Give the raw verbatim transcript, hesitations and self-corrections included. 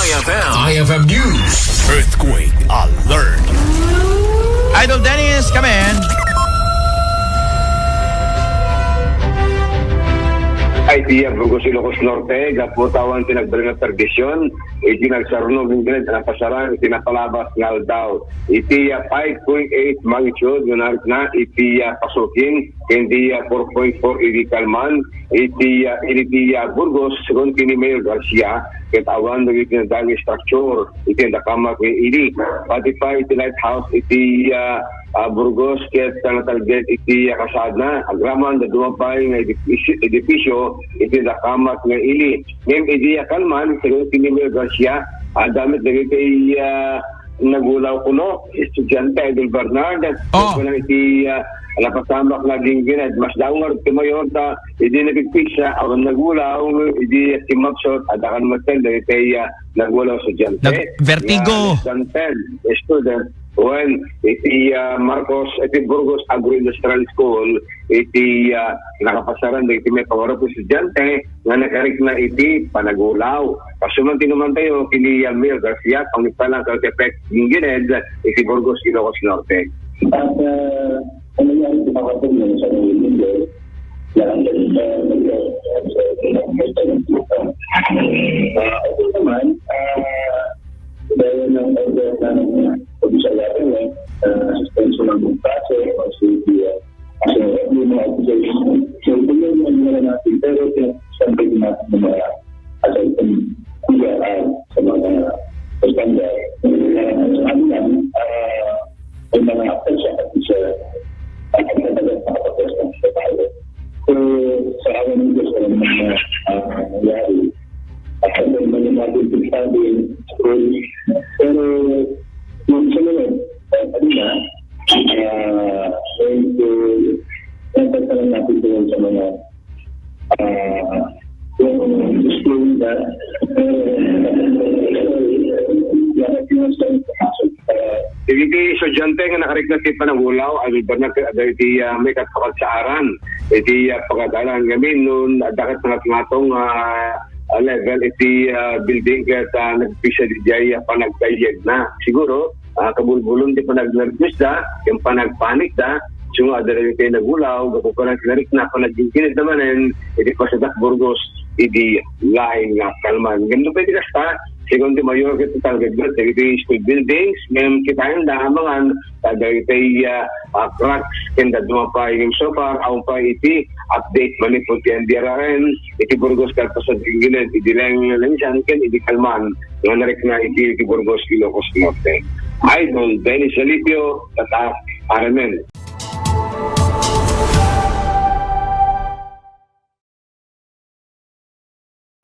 I F M News. Earthquake alert. Idol Dennis, come in. Ay, iti, ah, Burgos, Ilocos Norte, gapu ta awan ti nagbalin a perdisyon, iti nagsarno, ken napasaran, iti napalabas nga aldaw. Iti, ah, five point eight magnitude, nga narikna, iti, ah, Pasukin, ken iti, ah, four point four iti Calman, iti, ah, iti, ah, Burgos, segun ni Mayor Garcia, ket awan dagiti nadal nga structure, iti nakamak nga ili. Pati pa iti lighthouse, iti, ah, ah, Burgos, ket natalged iti, ah, kasadna, agraman, dadduma pay nga edifisio, edifisio, iti nakamak nga ili. Ngem iti, ah, Calman, segun ni Mayor Garcia, adda met dagiti, ah, nagulaw kuno, estudiante, Idol Bernard, Oh. Kuno iti, ah, napasamak nga ginggined. Masdaawar ti mayor ta, idi nagpigsa, awan nagulaw, idi kimmapsot, adda kan maten, dagiti, ah, nagulaw estudiante. Nag-vertigo. Nga less than ten student. Wen, iti, ah, Marcos, iti Burgos Agro-Industrial School, iti, ah, nakapasaran dagiti may pangarap estudiante nga nakarikna iti panagulaw. Pasu man ti namantayo, kini Yamir Garcia, pangipala sa effect ginggined, iti Burgos, Ilocos Norte. At, ah, ano yan, makatulong sa mga mundo, na ang ganito, ah, ito naman, ah, dahil ng order ng, ah, komisaryato, eh, ah, asistensya ng klase, o si, ah, kasi yung mga officers, so, ito yung mga natin, pero yung something natin ng mga aside from kuya, ah, sa mga standard. Ah, sa kanila, ah, may mga application at sa, at sa mga nakapagpapasok sa tayo. So, sa awa ng Diyos, walang mga, ah, nangyari. At sa mga natin sabi, pero yung sa mga, ah, kanina, ah, medyo, yung pagkaroon natin doon sa mga Ah, yung display na, eh, yung sa, ah, Dagiti estudiante nga nakarikna ti panagulaw, ay, iba na, dagiti, ah, may katpakat sa aran, iti, ah, pagadalan ngamin, nun, adda ket nga tungatong, ah, ah, level, iti, ah, building, ket, ah, nagpisa di jay, ah, panagdayeg na. Siguro, ah, kabulbulon ti panagnerbios da, yung panagpanik da, so nga, adda rin kayo nagulaw, gapu pa nagnarik na, panagingkinit naman, and iti pasadak Burgos, iti lain nga Calman. Ganito pa iti kasta, segun ti mayor, ket talagad iti school buildings, ngem kitaen da, amangan, dagiti, ah, ah, cracks, ken dadduma pay, ngem so far, awan pay iti update manipud ti N D R R M, iti Burgos, kalpasan, iti Leng-, Lengsan, ken iti Calman, nga narikna iti, iti Burgos, Ilocos Norte. Idol Dennis Alipio, tatak, R M N.